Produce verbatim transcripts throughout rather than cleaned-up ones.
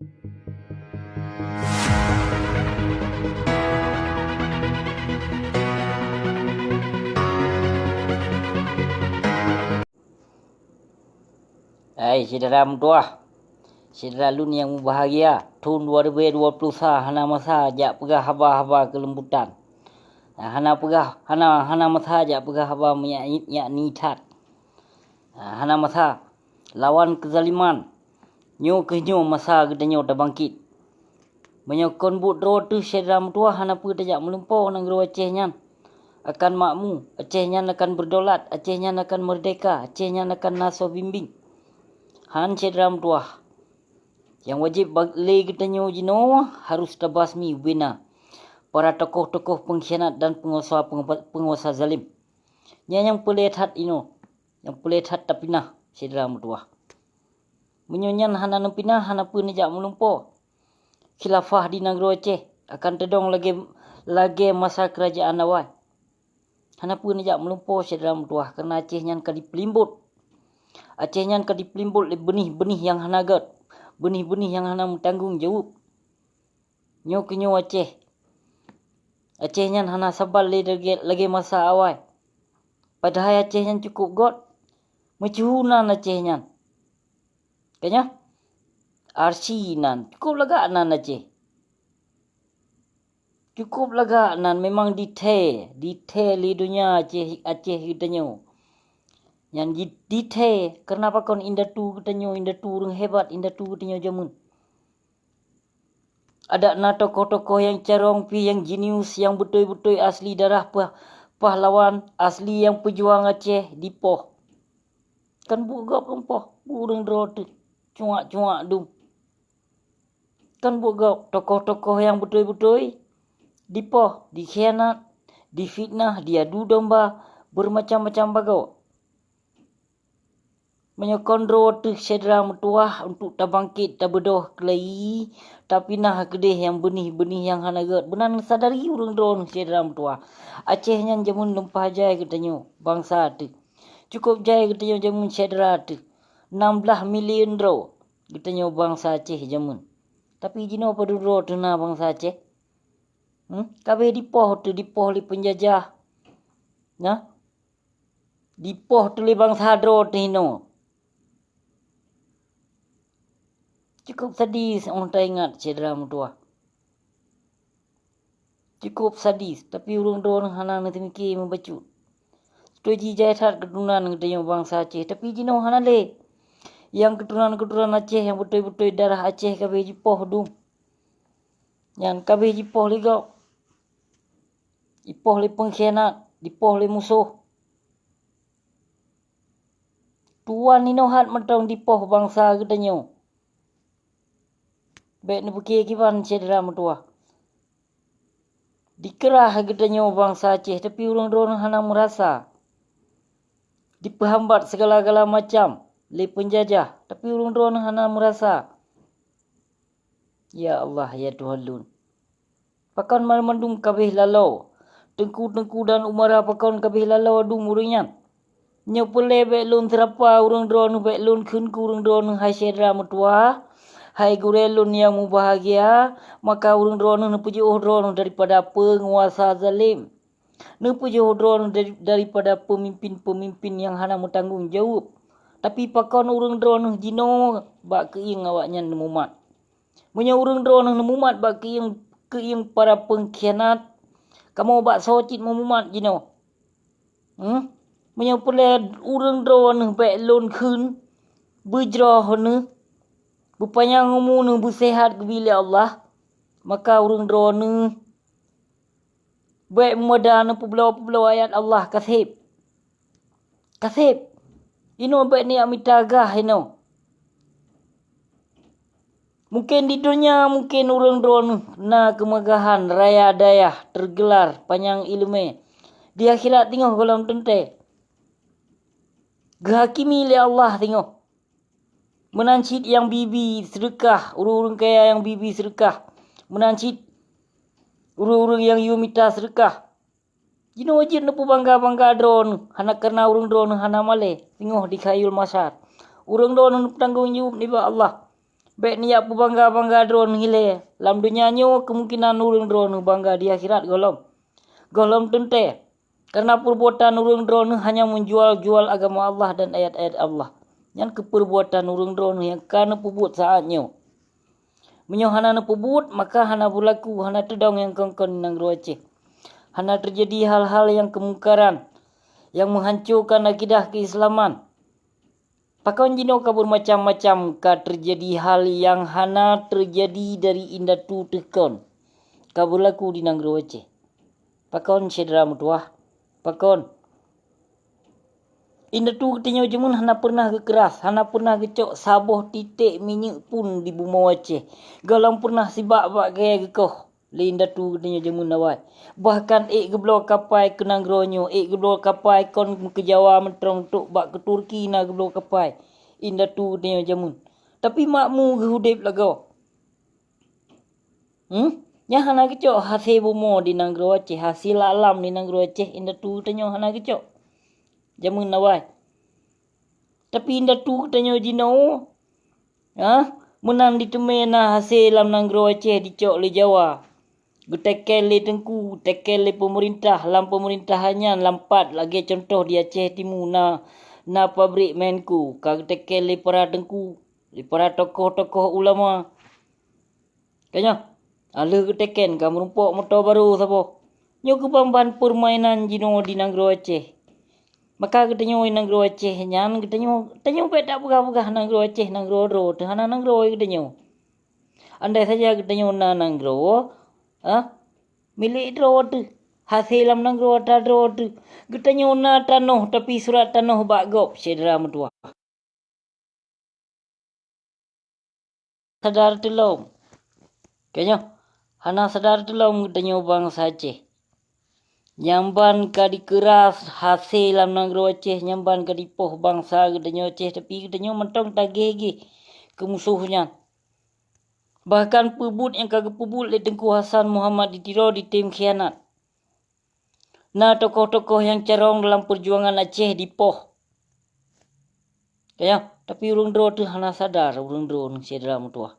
Hai syedara meutuwah, syedara lôn nyang mubahgia, thon dua ribèe dua ploh sa hana masa jak peugah haba-haba keuleumbutan. Hana peugah, hana, hana masa jak peugah haba meunyak, nyak ni that. Hana masa lawan keuzaliman. Nyoe kheueh nyoe masa geutanyoe tabangkét. Meunyoe kon buet droe teuh syedara meutuwah, hana peue tajak meulumpoe nanggroe Aceh nyan akan makmu, Aceh nyan akan beudaulat, Aceh nyan akan meurdeka, Aceh nyan akan na soe bimbéng. Han syedara meutuwah. Nyang wajéb ba-, lé geutanyoe jinoe harôh tabasmi ubena para tokoh-tokoh peungkhianat dan peunguasa-, peunguasa zalém. Nyan nyang peureulèe that inoe, nyang peureulèe that tapinah syedara meutuwah. Meunyoe nyan hana neupinah, hana peue neujak meulumpoe. Khilafah di nanggroe Aceh akan teudong lagèe, lagèe masa keurajeuen awai. Hana peue neujak meulumpoe syedara meutuwah, kareuna Aceh nyan ka jipeulimbot. Aceh nyan ka jipeulimbot lé beunih-beunih nyang hana gèt, beunih-beunih nyang hana meutanggong jaweueb. Nyoe keuh nyoe Aceh. Aceh nyan hana saban lé lagèe, lagèe masa awai. Padahai Aceh nyan cukôp gèt. Meusyeuhu nan Aceh nyan. Ka nyan? Arsi nan. Cukôp lagak nan Aceh. Cukôp lagak nan, memang dithèe, dithèe lé donya Aceh, Aceh geutanyoe. Nyan ji-, dithèe, kareuna pakon indatu geutanyoe, indatu ureueng hebat, indatu geutanyoe jameun. Adak na tokoh-tokoh nyang carông pih, nyang jenius, nyang beutôi-beutôi asli darah pah-, pahlawan, asli nyang peujuang Aceh dipoh. Kan buet gob lumpoh, buet ureueng droe teuh, cuak-cuak dum. Kan buet gob tokoh-tokoh nyang beutôi-beutôi dipoh, dikhianat, difitnah, diadu domba, beumacam-macam bagoe. Meunyoe kon droe teuh syedara meutuwah untuk tabangkét, tabeudôh keulayi, tapinah keudeh nyang beunih-beunih nyang hana gèt, meunan sadari ureueng droeneuh syedara meutuwah. Aceh nyan jameun lumpah jai geutanyoe bansa teuh. Cukôp jai geutanyoe jameun syedara teuh. Nam blaih milyon droe geutanyoe bansa Aceh jameun. Tapi jinoe padub droe teuh na bansa Aceh? Hmm? Ka abéh dipoh teuh, dipoh lé peunjajah. Nah, dipoh teuh lé bansa droe teuh inoe. Cukôp sadis 'oh taingat syedara meutuwah. Cukôp sadis, tapi ureueng droeneuh hana neuteumiké meubacut. Beutôi jih jai that keuturonan geutanyoe bansa Aceh, tapi jinoe hana lé. Nyang keuturonan-keuturonan Aceh nyang beutôi-beutôi darah Aceh ka abéh jipoh dum. Nyan ka abéh jipoh lé gob. Jipoh lé peungkhianat, jipoh lé musoh. Tuwan inoe hat mantong dipoh bansa geutanyoe. Bèk neupeuké kiban syedara meutuwah. Dikeurah geutanyoe bansa Aceh, tapi ureueng droeneuh hana meurasa. Dipeuhambat sigala-gala macam lé peunjajah, tapi ureueng droeneuh hana meurasa. Ya Allah, ya Tuhan lôn, pakon banmandum ka abéh laloe? Teungku-teungku dan umara pakon ka abéh laloe dum ureueng nyan? Nyoe peureulèe bèk lôn seurapa ureueng droeneuh, bèk lôn kheun keu ureueng droeneuh, hai syedara meutuwah, hai gurèe lôn nyang mubahgia, maka ureueng droeneuh neupeujiôh droeneuh daripada peunguasa zalém. Neupeujiôh droeneuh dari, daripada peumimpin-peumimpin nyang hana meutanggong jaweueb. Tapi pakon ureueng droeneuh jinoe bak keuieng awaknyan neumumat? Meunyoe ureueng droeneuh neumumat bak keuieng, keuieng para peungkhianat, kamoe bak soe cit meumumat jinoe? Hmm? Meunyoe peureulèe ureueng droeneuh bèk lôn kheun, beujroh neuh, beupanyang umu neuh, beuseuhat geubri lé Allah, maka ureueng droeneuh bèk meumada neupeubloe-peubloe ayat Allah, ka sép. Ka sép. Inoe bèk neujak mita gah inoe. Mungken di donya, mungken ureueng droeneuh na keumeugahan raya dayah, tergelar, panyang iéleumé. Di akhirat teungoh gohlom teuntèe. Geuhakimi lé Allah teungoh. Meunan cit nyang bi-bi seudeukah, ureueng-ureueng kaya nyang bi-bi seudeukah. Meunan cit ureueng-ureueng nyang yue mita seudeukah. Jinoe jeuet neupeubangga-bangga droeneuh, hana kareuna ureueng droeneuh hana malèe, teungoh di kayul mahsyar. Ureueng droeneuh neupeutanggong jaweueb nibak Allah. Bék neujak peubangga-bangga droeneuh ilée. Lam donya nyoe keumungkinan ureuëng droeneuh bangga, di akhirat gohlom, gohlom teuntée. Kareuna peurbuatan ureuëng droeneuh hanya meujual-jual agama Allah dan ayat-ayat Allah. Nyan keuh peurbuatan ureuëng droeneuh nyang ka neupeubuet saát nyoe. Meunyoe hana neupeubuet, maka hana beulaku, hana teudong nyang kon-kon di nanggroe Aceh. Hana teujadi hal-hal nyang keumungkaran, nyang meuhancokan akidah keuislaman. Pakon jinoe ka beumacam-macam ka teujadi hal nyang hana teujadi dari indatu teuh kon ka beulaku di nanggroe Aceh. Pakon syedara meutuwah? Pakon? Indatu geutanyoe jameun hana peureunah geukeuras, hana peureunah geucok saboh titek minyeuk pun di bumoe Aceh. Gohlom peureunah sibak bak kayée geukoh lé indatu geutanyoe jameun awai. Bahkan ék geubloe kapai keu nanggroe nyoe, ék geubloe kapai kon keu Jawa meutrông trok bak keu Turki na geubloe kapai indatu geutanyoe jameun. Tapi makmu geuh udeb lagoe. Hmm? Nyan hana geucok hase bumoe di nanggroe Aceh, hase alam di nanggroe Aceh indatu geutanyoe hana geucok. Jameun awai. Tapi indatu geutanyoe jinoe, ha? Meunan diteumé na hase lam nanggroe Aceh dicok lé Jawa. Geuteken lé teungku, teken lé peumeurintah, lam peumeurintah nyan lam pat lagée cuntoh di Aceh Timu na, na pabrik Menko, ka geuteken lé para teungku, lé para tokoh-tokoh ulama. Ka nyoe, a lheueh geuteken ka meurumpok moto barô saboh. Nyoe keuh ban-ban peurmainan jinoe di nanggroe Aceh. Maka geutanyoe nanggroe Aceh nyan, geutanyoe, tanyoe bék tapeugah-peugah nanggroe Aceh nanggroe droe teuh, hana nanggroe geutanyoe. Andai saja geutanyoe na nanggroe, ha, milék droe teuh, hase lam nanggroe atra droe teuh, geutanyoe na tanoh tapi surat tanoh bak gob, syedara meutuwah. Sadar teulom. Ka nyoe, hana sadar teulom geutanyoe bansa Aceh. Nyang ban ka dikeuras hase lam nanggroe Aceh, nyang ban ka dipoh bansa geutanyoe Aceh, tapi geutanyoe mantong tageh-geh keu musoh nyan. Bahkan peubuet nyang ka geupeubuet lé Teungku Hasan Muhammad di Tiro ditem khianat. Na tokoh-tokoh nyang carông dalam peujuangan Aceh dipoh. Ka nyoe, tapi ureuëng droe teuh hana sadar, ureuëng droe syedara meutuwah.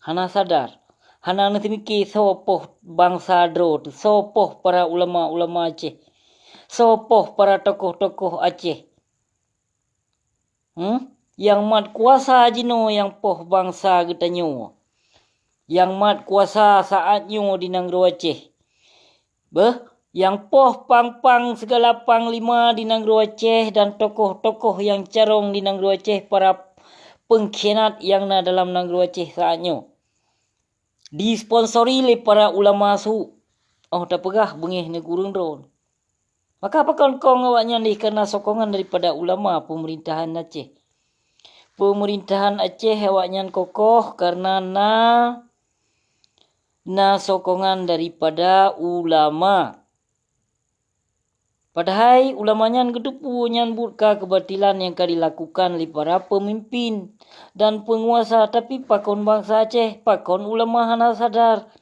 Hana sadar, hana neuteumike soe poh bansa droe teuh, soe poh para ulama-ulama Aceh, soe poh para tokoh-tokoh Aceh. Hmm? Nyang mat kuasa jinoe nyang poh bansa geutanyoe. Nyang mat kuasa saát nyoe di nanggroe Aceh. Beuh, nyang poh pang-pang sigala panglima di nanggroe Aceh dan tokoh-tokoh nyang carông di nanggroe Aceh para peungkhianat nyang na dalam nanggroe Aceh saát nyoe. Disponsori lé para ulama su. Oh tapeugah beungéh ngon ureuëng droe. Maka pakon kong awaknyan deh kareuna sokongan daripada ulama peumeurintahan Aceh. Peumeurintahan Aceh awaknyan kokoh kareuna na, na sokongan daripada ulama. Padahai ulama nyan geuteupeue nyan buet ka keubatilan nyang ka dilakukan lé para peumimpin dan peunguasa, tapi pakon bansa Aceh, pakon ulama hana sadar.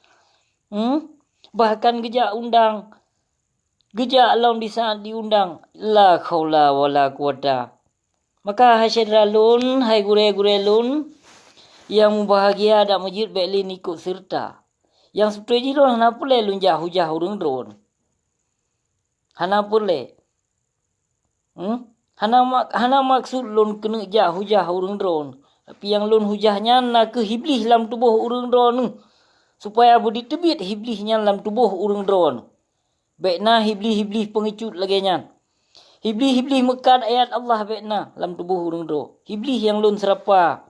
Hmm? Bahkan geujak undang, geujak lom disaát diundang. La haula wala quwata. Maka hai syedara lôn, hai gurée-gurée lôn nyang mubahgia, dak meujeuet bék lé ikot seureuta. Nyang seubeutôi jih lôn hana peureulée lôn jak hujah ureuëng droe. Hana peureulée. Hmm? Hana mak-, hana maksud lôn keuneuk jak hujah ureuëng droe. Tapi nyang lôn hujah nyan na kheueh Iblih lam tuboh ureuëng droe, supaya beuditeubiet Iblih nyan lam tuboh ureuëng droe. Bék na Iblih-Iblih peungecut lagée nyan. Iblih-Iblih meukat ayat Allah bék na lam tuboh ureuëng droe. Iblih nyang lôn seurapa.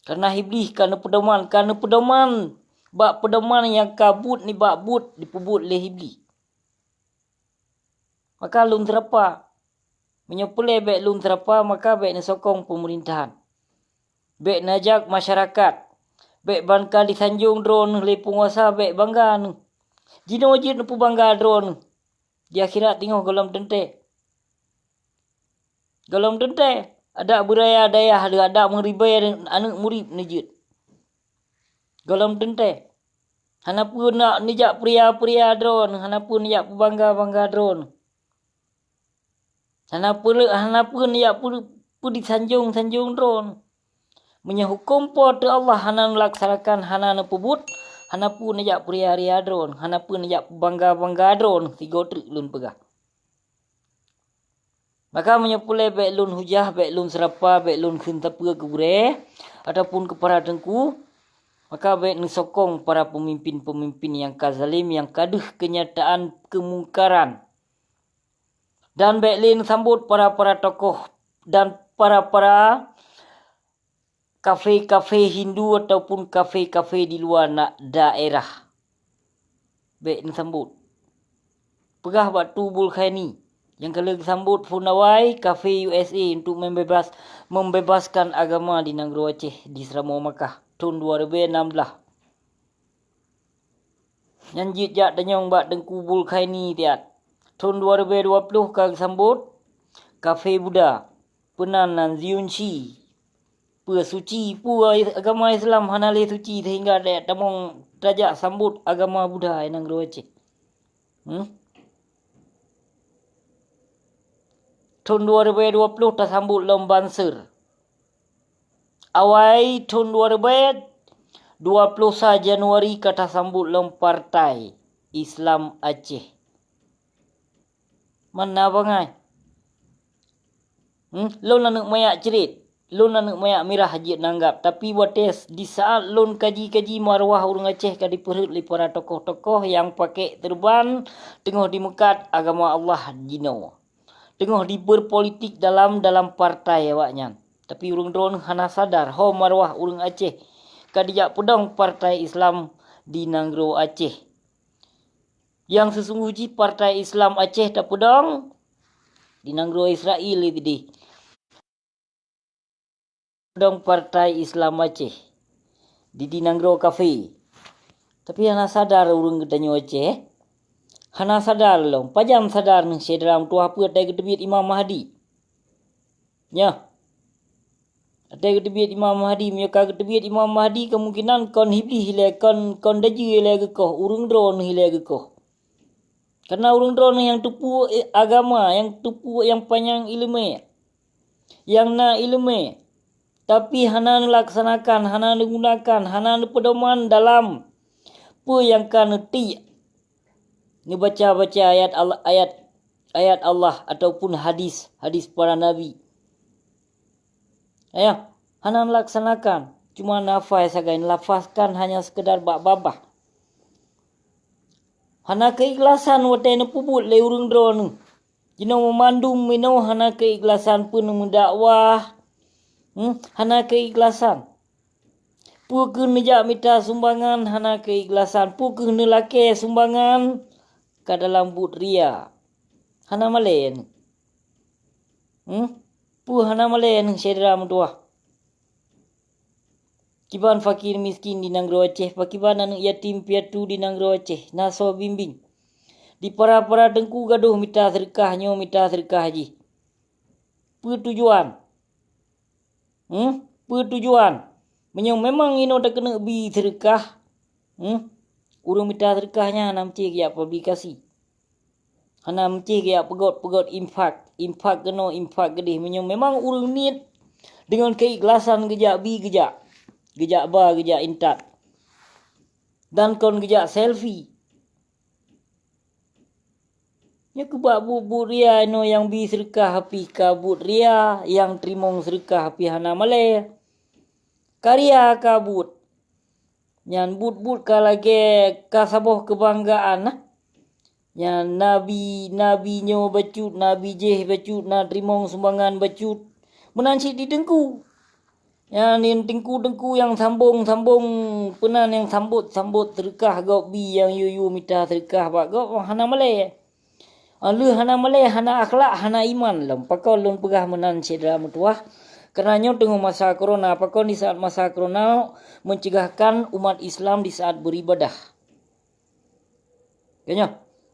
Kareuna Iblih ka neupeudoman, ka neupeudoman bak peudoman nyang ka buet nibak buet dipeubuet lé Iblih. Maka lôn seurapa. Meunyoe peureulée bék lôn seurapa, maka bék neusokong peumeurintahan. Bék neujak masyarakat. Bék ban ka disanjong droe neuh lé peunguasa, bék bangga neuh. Jinoe jeuet neupeubangga droe neuh. Di akhirat teungoh gohlom teuntée. Gohlom teuntée, adak beuraya dayah lé adak meuribée aneuëk murit neujeuet. Gohlom teuntée. Hana peue nak neujak peuria-peuria droe, hana peue neujak peubangga-bangga droe. Hana peue, hana peue neujak peu-, peudisanjong-sanjong droe. Meunyoe huköm Po teu Allah hana neulaksanakan, hana neupeubuet, hana peue neujak peuria-ria droe, hana peue neujak peubangga-bangga droe, sigoe treuk lôn peugah. Maka meunyoe peureulée bék lôn hujah, bék lôn seurapa, bék lôn kheun sapeue keu gurée ataupun keu para teungku, maka bék neusokong para peumimpén-peumimpén nyang ka zalim, nyang ka deuh keunyataan keumungkaran. Dan bék lé neusambot para-para tokoh dan para-para kafé-kafé Hindu ataupun kafé-kafé di luwa na-, daerah. Bék neusambot. Peugah bak Tubul Khaini nyang ka lheueh geusambot phôn awai kafé U S A untuk membebas-, membebaskan agama di nanggroe Aceh di Seuramoe Makkah thon dua ribée nam blaih. Nyan jeuet jak tanyong bak Teungku Bul Khaini tiat. Thon dua ribée dua ploh ka geusambot kafé Buddha, peunan nan Zion Shi. Peue suci, peue agama Islam hana lé suci sehingga dayat tamong tajak sambot agama Buddha i nanggroe Aceh. Hmm? Thon dua ribée dua ploh tasambot lom banser. Awai thon dua ribée dua ploh sa Januari ka tasambot lom Partai Islam Aceh. Mana bangai? Hmm? Lôn aneuëk mayak cret, lôn aneuëk mayak mirah jeuet nanggab. Tapi watée s-, di saat lôn kaji-kaji marwah ureuëng Aceh ka dipeurhot lé para tokoh-tokoh nyang pakek teureuban teungoh dimeukat agama Allah jinoe. Teungoh diberpolitik dalam, dalam partai awaknyan. Tapi ureuëng droeneueh hana sadar ho marwah ureuëng Aceh ka dijak peudong partai Islam di nanggroe Aceh. Nyang seusunggoh jih partai Islam Aceh tapeudong di nanggroe Israel ideh. Dong partai Islam Aceh di, di nanggroe kafé. Tapi hana sadar ureuëng geutanyoe Aceh. Hana sadar lom. Pajan sadar neuh syedara meutuwah peue watée geuteubiet Imam Mahdi. Nyoe. Watée geuteubiet Imam Mahdi, meunyoe ka geuteubiet Imam Mahdi, kemungkinan kon Iblih ilée, kon, kon dajeu ilée geukoh, ureuëng droeneueh ilée geukoh. Karena ureuëng droeneueh nyang teupeue, eh, agama, nyang teupeue, nyang panyang iéleumé, nyang na iéleumé, tapi hana neulaksanakan, hana neugunakan, hana neupeudoman dalam peue nyang ka neutiek, neubaca-baca ayat Allah, ayat, ayat Allah ataupun hadis, hadis para nabi. Ayah, hana neulaksanakan, cuma neulafai sagai, neulafazkan hanya sekedar bak babah. Hana keuikhlasan watée neupeubuet lé ureuëng droeneueh. Jinoe meumandum inoe hana keuikhlasan, peue neumeudakwah, hmm, hana keuikhlasan. Peue kheueh neujak mita sumbangan hana keuikhlasan, peue kheueh neulakée sumbangan ka dalam buet ria. Hana malée neuh. Hmm? Peue hana malée neuh syedara meutuwah? Kiban fakir miskin di nanggroe Aceh, pakiban aneuëk yatim piatu di nanggroe Aceh, na soe bimbing. Di para-para teungku gadôh mita seudeukah nyoe, mita seudeukah jih. Peue tujuan? Hmm? Peue tujuan? Meunyoe memang inoe takeuneuk bi seudeukah, hmm? Ureuëng mita seudeukah nyan hana meucéh geujak publikasi. Hana meucéh geujak peugét-peugét infak, infak keunoe, infak keudeh. Meunyoe memang ureuëng niet deungon keuikhlasan geujak bi, geujak, geujak ba, geujak intat. Dan kon geujak selfie. Nyoe keubah buet-buet ria inoe nyang bi seudeukah pih ka buet ria, nyang teurimong seudeukah pih hana malée. Ka ria ka buet. Nyan buet-buet ka lagée ka saboh keubanggaan nah. Nyan nabi, nabi nyoe bacut, nabi jéh bacut, na teurimong sumbangan bacut. Meunan cit di teungku. Nyan teungku-teungku nyang sambong-sambong, peunan nyang sambot-sambot seudeukah gob bi nyang yue-yue mita seudeukah bak gob hana malée. Lheueh hana malée, hana akhlak, hana iman lom. Pakon lôn peugah meunan syedara meutuwah? Karena nyoe teungoh masa corona, pakon di saat masa corona mencegahkan umat Islam di saat beribadah.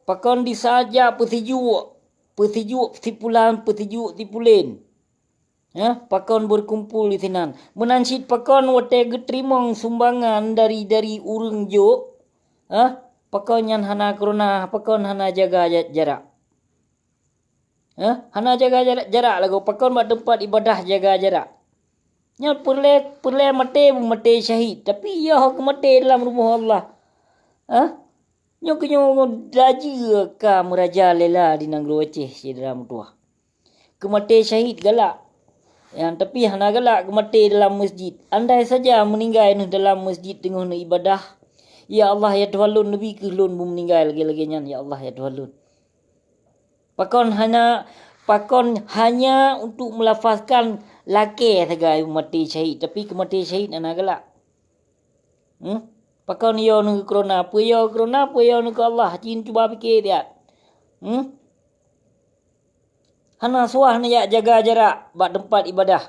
Pakon di saat jak peusijuek, peusijuek sipulan, peusijuek sipulen. Pakon berkumpul di sinan. Meunan cit pakon watée geuteurimong sumbangan dari, dari ureuëng jok, pakon nyan hana corona, pakon hana jaga ja-, jarak. Hana jaga jarak, jarak lagoe pakon bak teumpat ibadah jaga jarak. Nyan peureulée, peureulée maté, maté syahid, tapi yoh keumaté dalam rumoh Allah. Hah? Nyoe keunyoe laju ka meurajalela di nanggroe Aceh, syedara meutuwah. Keumaté syahid galak. Nyan, tapi hana galak keumaté dalam masjid. Andai saja meuninggai neuh dalam masjid teungoh neuibadah, ya Allah, ya Tuhan lôn, neubi kheueh lôn beumeuninggai lagée-lagée nyan, ya Allah, ya Tuhan lôn. Pakon hana, pakon hanya untuk meulafazkan lakée sagai maté syahid, tapi keumaté syahid hana galak. Hmm? Pakon yo neu corona, peue yo corona, peue yo neu keu Allah, cit cuba pike siat. Hmm? Hana suah neujak jaga jarak bak teumpat ibadah.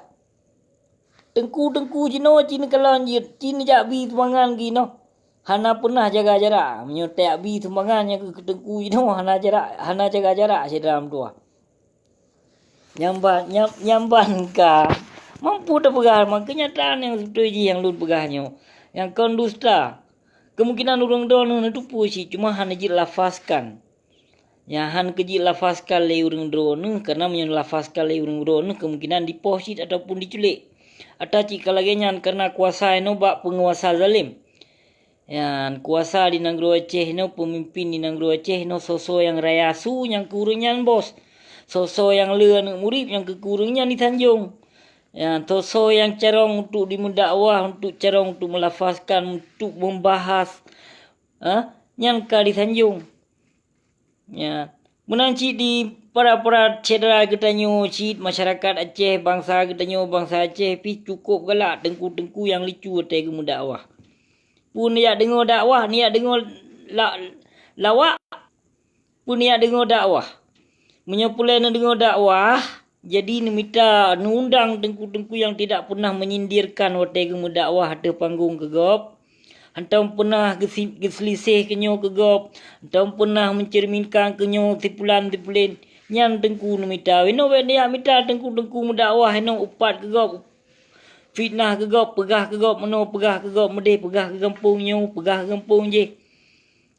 Teungku-teungku jinoe cit neukalon jeuet, cit neujak bi sumbangan ginoe. Hana peunah jaga jarak. Meunyoe tajak bi sumbangan nyang keu teungku jinoe hana jarak, hana jaga jarak syedara meutuwah. Nyang ban, nyang, nyang ban ka mampu tapeugah, ma keunyataan nyang seubeutôi jih nyang lôn peugah nyoe. Nyang kon dusta. Kemungkinan ureuëng droeneuh neuteupeue cit, cuma hana jilafazkan. Nyan hana keujilafazkan lé ureuëng droeneuh, karena meunyoe lafazkan lé ureuëng droeneuh, kemungkinan dipoh cit ataupun diculék. Ata cit ka lagée nyan karena kuasa inoe bak peunguasa zalem. Nyan kuasa di nanggroe Aceh inoe, peumimpin di nanggroe Aceh inoe, soe-soe nyang raya su nyang keu ureuëng nyan bos. Soe-soe nyang le aneuëk murit nyang keu ureuëng nyan disanjong. Nyan soe-soe nyang carông untuk dimeudakwah, untuk carông untuk meulafazkan, untuk membahas, ha? Nyan ka disanjong. Ya. Meunan cit di para-para syedara geutanyoe cit, masyarakat Aceh, bansa geutanyoe, bansa Aceh pih cukôp galak teungku-teungku nyang lucu watée geumeudakwah. Peue neujak deungoe dakwah, neujak deungoe la-, lawak, peue neujak deungoe dakwah. Meunyoe peureulée neudeungoe dakwah, jadi neumita, neuundang teungku-teungku nyang tidak pernah menyindirkan watée geumeudakwah ateueh panggong keu gob. Hantom peunah geusi-, geuseuliseh keu nyoe keu gob, hantom peunah meuceureuminkan keu nyoe sipulan sipulen. Nyan teungku neumita. Inoe bék neujak mita teungku-teungku meudakwah inoe upat keu gob, fitnah keu gob, peugah keu gob meunoe, peugah keu gob meudeh, peugah keu gampông nyoe, peugah keu gampông jéh.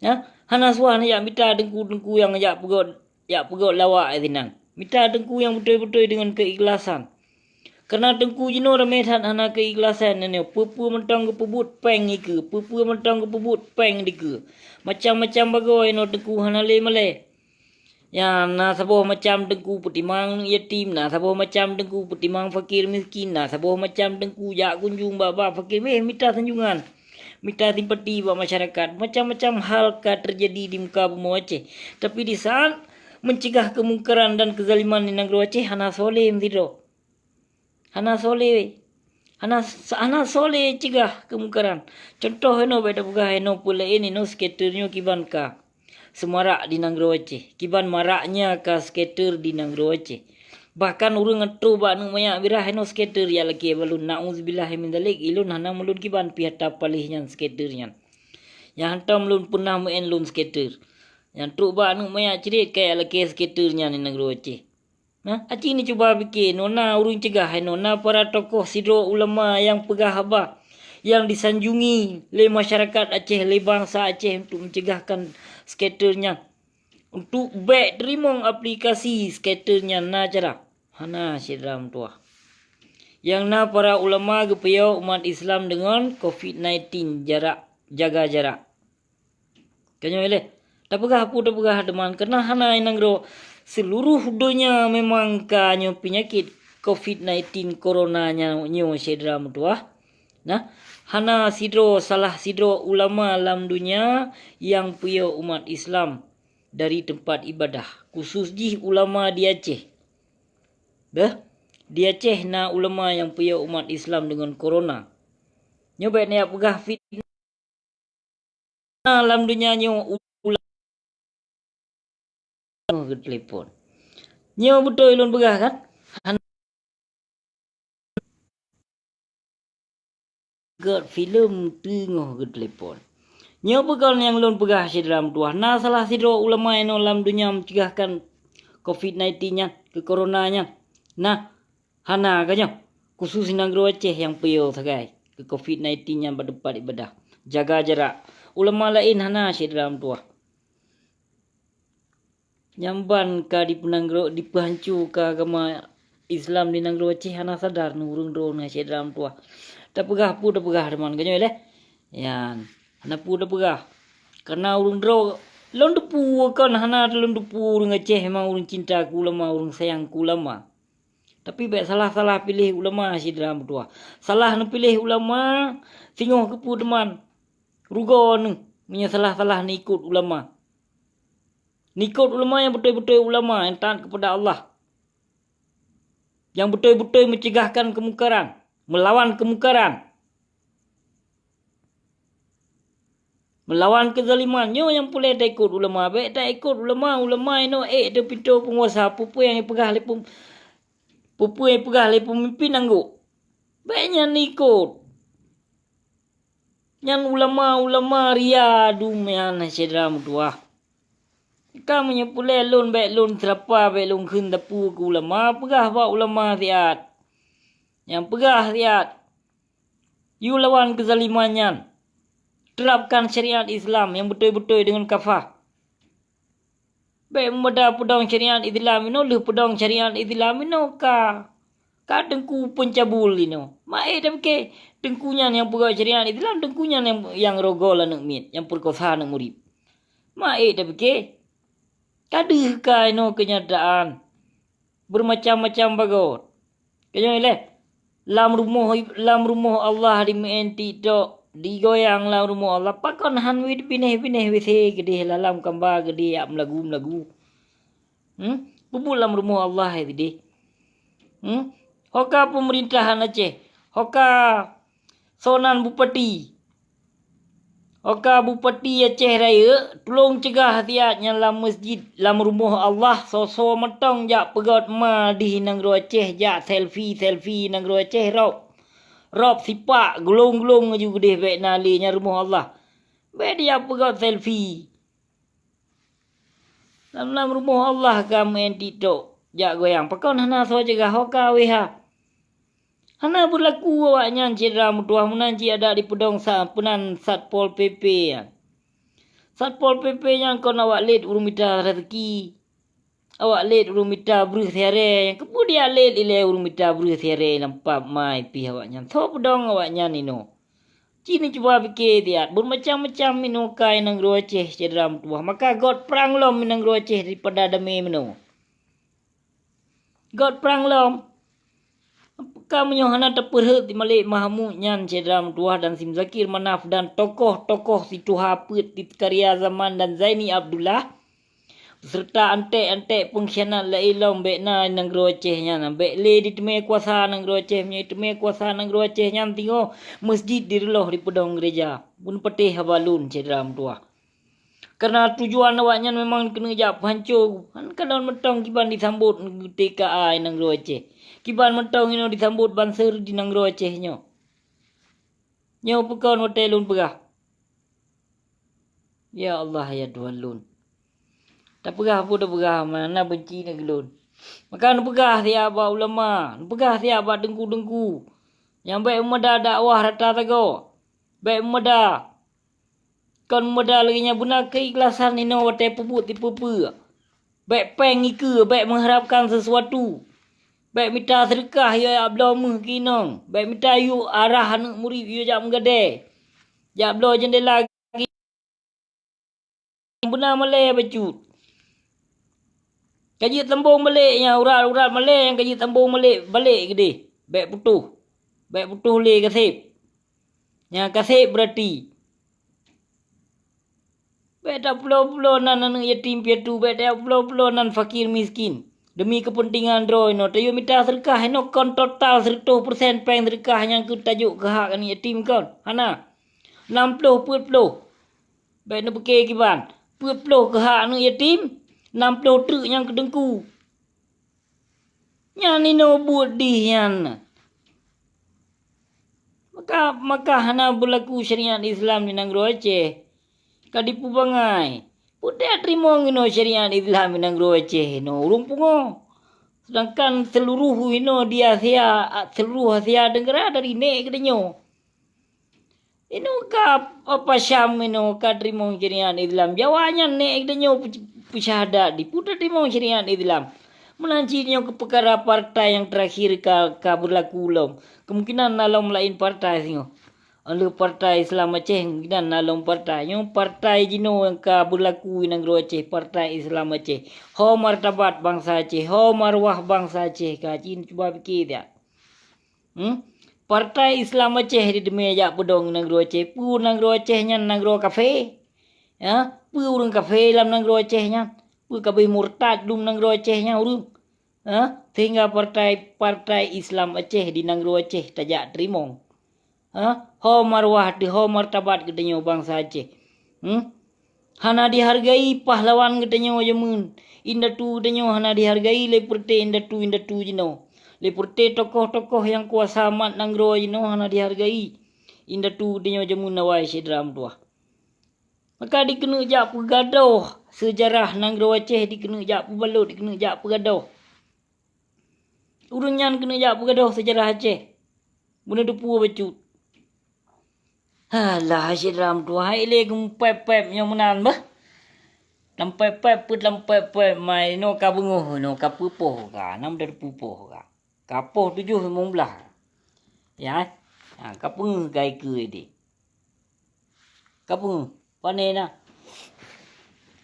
Ha? Hana suah neujak mita teungku-teungku nyang jak peugöt, jak peugöt lawak sinan. Mita teungku nyang beutôi-beutôi deungon keuikhlasan. Kareuna teungku jinoe ramé that hana keuikhlasan nyoe, peue-peue mantong geupeubuet péng ikeue, peue-peue mantong geupeubuet péng dikeue. Macam-macam bagoe nyoe teungku hana lé malée. Nyan, na saboh macam teungku peutimang yatim, na saboh macam teungku peutimang fakir miskin, na saboh macam teungku jak kunjung bak-bak fakir, wéh, mita sanjungan, mita simpati bak masyarakat. Macam-macam hal ka teujadi di muka bumoe Aceh. Tapi di saat meucegah keumungkaran dan keuzaliman di nanggroe Aceh, hana soe lé meusidroe. Hana soe lé, hana, hana soe lé cegah keumungkaran. Cuntoh inoe bék tapeugah inoe peue laén, inoe skater nyoe kiban ka seumarak di nanggroe Aceh. Kiban maraknya ka skater di nanggroe Aceh. Bahkan ureuëng trok bak aneuëk manyak mirah inoe skater jak lakée bak lôn. Nauzubillah min dzalik, ilôn hana meulôn kiban pih ata paléh nyan skater nyan. Nyang hantom lôn peunah meu'en lôn skater. Nyang trok bak aneuëk manyak cret ka jak lakée skater nyan di nanggroe Aceh. Nah, aci neucuba pike, nona ureuëng cegah, nona para tokoh sidroe ulama nyang peugah haba, nyang disanjungi lé masyarakat Aceh, lé bansa Aceh untuk mencegahkan skater nyan, untuk bék teurimong aplikasi skater nyan na cara. Hana, syedara meutuwah. Nyang na para ulama geupeuyôh umat Islam deungon covid sembilan belas, jarak, jaga jarak. Ka nyoe lé, tapeugah peue tapeugah teuma, kareuna hana i nanggroe, seuluruh donya memang ka nyoe peunyakét covid sembilan belas corona nya-, nyoe syedara meutuwah. Nah, hana sidroe salah sidroe ulama lam donya nyang peuyôh umat Islam dari teumpat ibadah, khusus jih ulama di Aceh. Beuh, di Aceh na ulama nyang peuyôh umat Islam deungon corona. Nyoe bék neujak peugah fitnah. Lam donya nyoe u-, ulang geutelepon. Nyoe beutôi lôn peugah kan? Han-, gét filem teungoh geutelepon. Nyoe peue kon nyang lôn peugah syedara meutuwah. Na salah sidroe ulama inoe lam donya mencegahkan covid sembilan belas nyan, keu corona nyan. Nah, hana ka nyoe, khusus nanggroe Aceh nyang peuyôh sagai keu covid sembilan belas nyan bak teumpat ibadah. Jaga jarak. Ulama laén hana syedara meutuwah. Nyang ban ka dipeunanggroe, dipeuhanco ka agama Islam di nanggroe Aceh hana sadar ngon ureuëng droeneuh syedara meutuwah. Tapeugah peue tapeugah teuma, geutanyoe lé? Nyan, hana peue tapeugah. Kareuna ureuëng droe, lôn teupeue kon hana lôn teupeue ureuëng Aceh memang ureuëng cinta keu ulama, ureuëng sayang keu ulama. Tapi bék salah-salah piléh ulama syedara meutuwah. Salah neupiléh ulama, singoh keupeue teuma. Rugoe neuh meunyoe salah-salah neuikot ulama. Neuikot ulama nyang beutôi-beutôi ulama nyang taat keupada Allah. Nyang beutôi-beutôi meuceugahkan keumungkaran, meulawan keumungkaran, meulawan keuzaliman. Nyoe nyang peureulée taikot ulama, bék taikot ulama, ulama inoe ék teuh pintoe peunguasa, peue-peue nyang jipeugah lé pem-, peue-peue nyang jipeugah lé peumimpin anggô. Bék nyan ikot. Nyan ulama-ulama ria dum nyan syedara meutuwah. Ka meunyoe peureulée lôn bék lôn seurapa, bék lôn kheun sapeue keu ulama, peugah bak ulama siat. Nyang peugah siat, yue lawan keuzaliman nyan. Terapkan syariat Islam nyang beutôi-beutôi deungon kafah. Bék meumada peudong syariat Islam inoe, lheueh peudong syariat Islam inoe ka, ka teungku peuncabul inoe. Maé tapike, teungku nyan nyang peugah syariat Islam, teungku nyan nyang, nyang rogol aneuëk miet, nyang peukosa aneuëk murit. Maé tapike, ka deuh ka inoe keunyataan. Beumacam-macam bagoe. Keunyoe lé, lam rumoh, lam rumoh Allah dimeu'en TikTok, digoyang lam rumoh Allah. Pakon han wit binéh-binéh W C geudeh, lalam kamba geudeh, jak meulagu-meulagu? Hmm? Peubuet lam rumoh Allah hai geudeh. Hmm? Hoka peumerintahan Aceh, hoka Soe nan bupati? Oka bupati Aceh Rayeuk, tulông ceugah siat nyan lam meuseujid, lam rumoh Allah, soe-soe mantong jak peugöt ma di nanggroe Aceh, jak selfie-selfie nanggroe Aceh rop. Rop sipak, gulong-gulong aju geudeh, bék na lé nyan rumoh Allah. Bék dijak peugöt selfie. Lam, lam rumoh Allah ka meu'en TikTok jak goyang. Pakon hana soe ceugah, ho ka wéha. Hana beulaku awaknyan syedara meutuwah, meunan cit adak dipeudong sa-, peunan Satpol P P nyan. Satpol P P nyan kon awak lét ureuëng mita raseuki. Awak lét ureuëng mita breueh siaré, nyang keupeue dijak lét ilée ureuëng mita breueh siaré lam pab mai pih awaknyan. Soe peudong awaknyan inoe? Ci neucuba pike siat, beumacam-macam inoe ka i nanggroe Aceh syedara meutuwah. Maka göt prang lom i nanggroe Aceh daripada damé meunoe. Göt prang lom. Ka meunyoe hana tapeurhot si Malik Mahmud nyan syedara meutuwah dan si Muzakir Manaf dan tokoh-tokoh si tuha peuet di karya zaman dan Zaini Abdullah, beserta anték-anték peungkhianat laén lom bék na i nanggroe Aceh nyan. Bék lé diteumé kuasa nanggroe Aceh, meunyoe teumé kuasa nanggroe Aceh nyan singoh meuseujid direulôh dipeudong geureja. Beuneupeutéh haba lôn syedara meutuwah. Kareuna tujuan awaknyan memang keuneuk jak peuhanco. Han kalon mantong kiban disambot T K A i nanggroe Aceh. Kiban mantong inoe disambot banser di nanggroe Aceh nyoe. Nyoe peukon watée lôn peugah. Ya Allah, ya Tuhan lôn. Tapeugah peue tapeugah, mana benci na keu lôn. Maka neupeugah siat bak ulama, neupeugah siat bak teungku-teungku. Nyang bék meumada dakwah rata sagoe. Bék meumada. Kon meumada lagée nyan beuna keuikhlasan inoe watée peubuet sipeue-peue. Bék péng ikeue, bék meuharapkan sesuatu. Bék mita seudeukah yue jak bloe méuh keu inong. Bék mita yue arah aneuëk murit yue jak meugadée. Jak bloe jeundela. Beuna malée bacut. Ka jeuet sambong balek nyang urat-urat malée nyang ka jeuet sambong balek, balek keudeh. Bék putôh. Bék putôh lé kaseb. Nyang kaseb beurati. Bék tapeulo-pulo nan aneuëk yatim piatu, bék tapeulo-pulo nan fakir miskin. Demi keupeuntengan droe inoe, tayue mita seudeukah inoe kon total seureutôh peureusén péng seudeukah nyang keutajok keuhak aneuëk yatim kon. Hana. Nam ploh peuet ploh. Bék neupeuke kiban, peuet ploh keuhak aneuëk yatim, nam ploh treuk nyang keu teungku. Nyan inoe buet dih nyan. Maka, maka hana beulaku syariat Islam di nanggroe Aceh. Ka dipeubangai. Peue teurimong inoe syariat Islam di nanggroe Aceh inoe ureuëng pungo. Sedangkan seuluruh inoe di Asia, seuluruh Asia Tenggara dari nek geutanyoe. Inoe ka apa Syam inoe ka teurimong syariat Islam. Jawa nyan nek geutanyoe peusyahadat di peue teurimong syariat Islam. Meunan cit nyoe keu peukara partai nyang terakhir ka, ka beurlaku lom. Kemungkinan na lom laén partai singoh. Oleh Partai Islam Aceh, kemungkinan na lom partai. Nyoe partai jinoe nyang ka beurlaku di nanggroe Aceh, Partai Islam Aceh. Ho martabat bansa Aceh, ho marwah bansa Aceh, ka cit cuba pike siat. Hmm? Partai Islam Aceh di teumé jak peudong nanggroe Aceh. Peue nanggroe Aceh nyan nanggroe kafé? Ya, peue ureuëng kafé lam nanggroe Aceh nyan? Peue ka beuh murtad dum nanggroe Aceh nyan ureuëng? Ha? Sehingga partai, partai Islam Aceh di nanggroe Aceh tajak teurimong. Ha? Ho marwah teuh, ho martabat geutanyoe bansa Aceh. Hmm? Hana dihargai pahlawan geutanyoe jameun. Indatu geutanyoe hana dihargai lé peureuté indatu-indatu jinoe. Lé peureuté tokoh-tokoh nyang kuasa mat nanggroe jinoe hana dihargai. Indatu geutanyoe jameun awai syedara meutuwah. Maka dikeuneuk jak peugadôh seujarah nanggroe Aceh, dikeuneuk jak peubalot, dikeuneuk jak peugadôh. Ureuëng nyan keuneuk jak peugadôh seujarah Aceh. Beuneuteupeu bacut. Alah, syedara meutuwah, hai lé geupép-pép nyoe meunan bah. Lampép-pép peuet lampép-pép mai, inoe ka beungoh, inoe ka peupoh ka, nam dan peupoh ka. Ka poh tujoh limong blaih. Ya, ha, ka peungeuh gai keue deh. Ka peungeuh, pane na.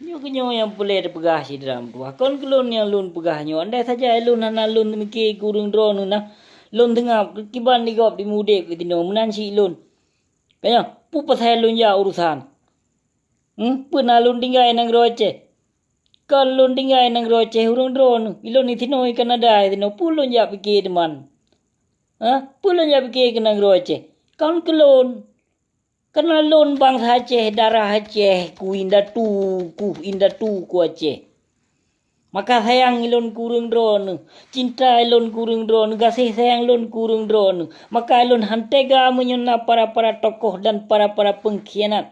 Nyoe keuh nyoe nyang peureulée teupeugah syedara meutuwah. Kon keu lôn nyang lôn peugah nyoe. Andai saja lôn hana lôn teumike keu ureuëng droeneuh na, lôn teungab kiban di gob di mudeb keu tinoe meunan cit lôn. Ka nyoe, peue pasai lôn jak urosan? Hmm, peue na lôn tinggai nanggroe Aceh? Kon lôn tinggai nanggroe Aceh ureuëng droeneuh. Ilôn di tinoe i Kanada di tinoe. Peue lôn jak pike teuma? Ha? Peue lôn jak pike keu nanggroe Aceh? Kon keu lôn. Kana lôn bansa Aceh, darah Aceh, ku indatu, ku indatu ku Aceh. Maka sayang ilôn keu ureuëng droeneuh, cinta ilôn keu ureuëng droeneuh, gaséh sayang lôn keu ureuëng droeneuh. Maka ilôn han tega meunyoe na para-para tokoh dan para-para peungkhianat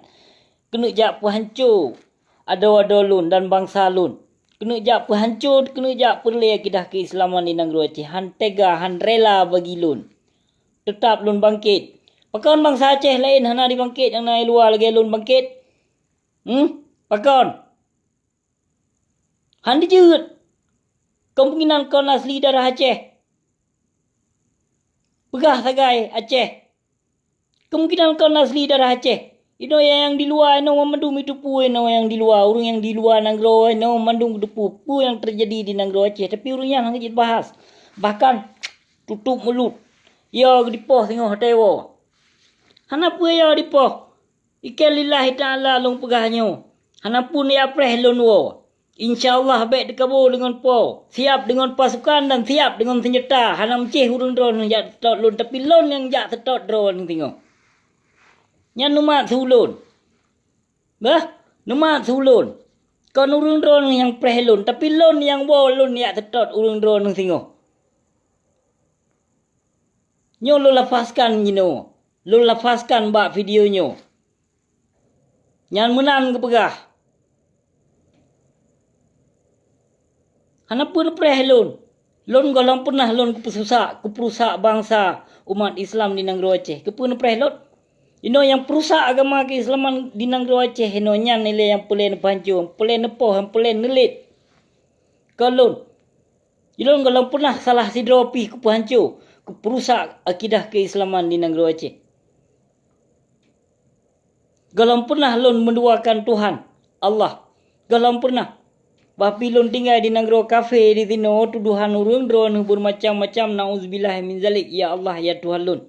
keuneuk jak peuhanco adoe-adoe lôn dan bansa lôn. Keuneuk jak peuhanco, keuneuk jak peureulée akidah keuislaman di nanggroe Aceh. Han tega, han rela bagi lôn. Teutap lôn bangkét. Pakon bansa Aceh laén hana jibangkét nyang na i luwa lagée lôn bangkét? Hmm? Pakon? Han jijeuet. Kemungkinan kon asli darah Aceh. Peugah sagai Aceh. Kemungkinan kon asli darah Aceh. Inoe nyang di luwa inoe mandum jiteupeue, inoe nyang di luwa, ureuëng nyang di luwa nanggroe inoe mandum jiteupeue peue nyang teujadi di nanggroe Aceh. Tapi ureuëng nyan hana jeuet bahas. Bahkan tutup mulut. Yo geudipoh singoh watée woe. Hana peue yo dipoh. Ikén lillahi ta'ala lôn peugah nyoe. Hana peue ya preh lôn woe. Insya Allah bék teukabô deungon Po. Siab deungon pasukan dan siab deungon seunjata. Hana meucéh ureuëng droeneuh jak seutôt lôn, tapi lôn nyang jak seutôt droeneuh singoh. Nyan neumat su lôn. Bah, neumat su lôn. Kon ureuëng droeneuh nyang preh lôn, tapi lôn nyang woe lôn jak seutôt ureuëng droeneuh singoh. Nyoe lôn lafazkan jinoe, lôn lafazkan bak video nyoe. Nyan meunan geupeugah. Hana peue neupreh lôn. Lôn gohlom peunah lôn kupeususak, kupeurusak bansa umat Islam di nanggroe Aceh. Keupeue neupreh lôn? Inoe nyang peurusak agama keuislaman di nanggroe Aceh inoe nyan ilée nyang peureulée neupeuhanco, peureulée neupoh, peureulée neulét. Kon lôn. Ilôn gohlom peunah salah sidroe pih kupeuhanco, kupeurusak akidah keuislaman di nanggroe Aceh. Gohlom peunah lôn meuduakan Tuhan, Allah. Gohlom peunah. Bah pih lôn tinggai di nanggroe kafé di sinoe, tudohan ureuëng droeneuh beumacam-macam, nauzubillah min zalik, ya Allah, ya Tuhan lôn.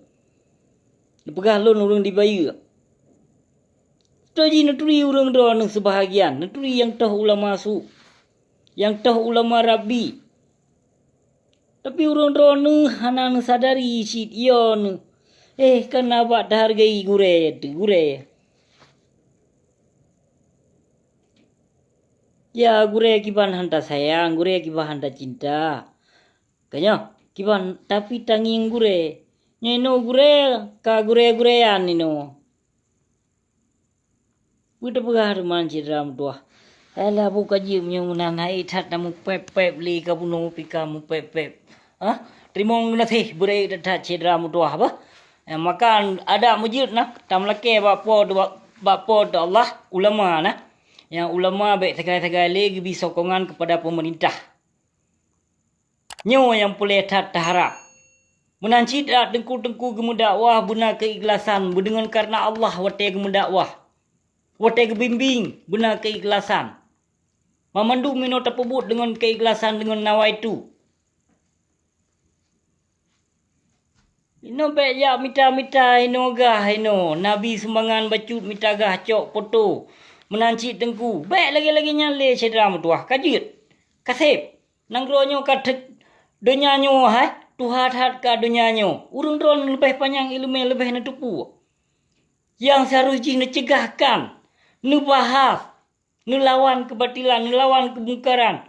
Neupeugah lôn ureuëng dibayeue. Toh jih neuturi ureuëng droeneuh seubahagian, neuturi nyang toh ulama su, nyang toh ulama Rabbi. Tapi ureuëng droeneuh hana neusadari cit yo neuh. Eh, kana bak tahargai gurée teuh, gurée. Ya, gurée kiban han tasayang, gurée kiban han tacinta. Ka nyoe, kiban tapi tangieng gurée. Nyoe inoe gurée, ka gurée-guréean inoe. Peue tapeugah teuma syedara meutuwah? Alah, buka jeuem nyoe meunan, hai that na mupép-pép lé ka bunoe pih ka mupép-pép. Hah? Teurimong geunaséh beureuek that syedara meutuwah bah. Eh, maka adak meujeuet na, tameulakée bak Po, bak, bak Po teu Allah, ulama na. Nyang ulama bék sagai-sagai lé geubi sokongan keupada peumeurintah. Nyoe nyang puléh that taharab. Meunan cit dak teungku-teungku geumeudakwah beuna keuikhlasan, beudeungon kareuna Allah watée geumeudakwah, watée geubimbéng beuna keuikhlasan. Mamandum inoe tapeubuet deungon keuikhlasan, deungon nawaitu. Inoe bék jak mita-mita inoe gah inoe, nabi sumbangan bacut mita gah cok poto, meunan cit teungku. Bék lagée-lagée nyan lé syedara meutuwah, ka jeuet, ka seb. Nanggroe nyoe ka that, donya nyoe hai tuha that ka donya nyoe. Ureuëng droe leubeh panyang iéleumé, leubeh neuteupeue. Nyang seharôh jih neuceugahkan, neubahas, neulawan keubatilan, neulawan keumungkaran.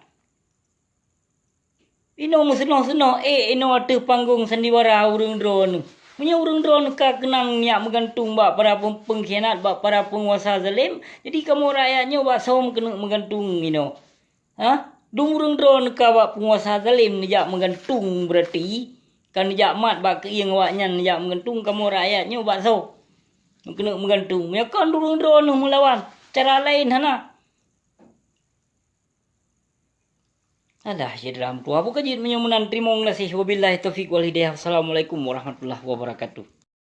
Inoe meuseunoh-seunoh ék inoe ateueh panggong sandiwara ureuëng droeneuh. Meunyoe ureuëng droeneuh ka keunong neujak meugantung bak para peng-, peungkhianat, bak para peunguasa zalém, jadi kamoe rakyat nyoe bak soe keuneuk meugantung inoe? Hah? Dum ureuëng droeneuh ka bak peunguasa zalém neujak meugantung, beurati ka neujak mat bak keuieng awaknyan neujak meugantung, kamoe rakyat nyoe bak soe keuneuk meugantung? Meunyoe kon ureuëng droeneuh meulawan, cara laén hana. Alah, syedara meutuwah, buka jeuet meunyoe meunan. Teurimong gaséh. Wabillahi taufiq wal hidayah. Assalamualaikum warahmatullahi wabarakatuh.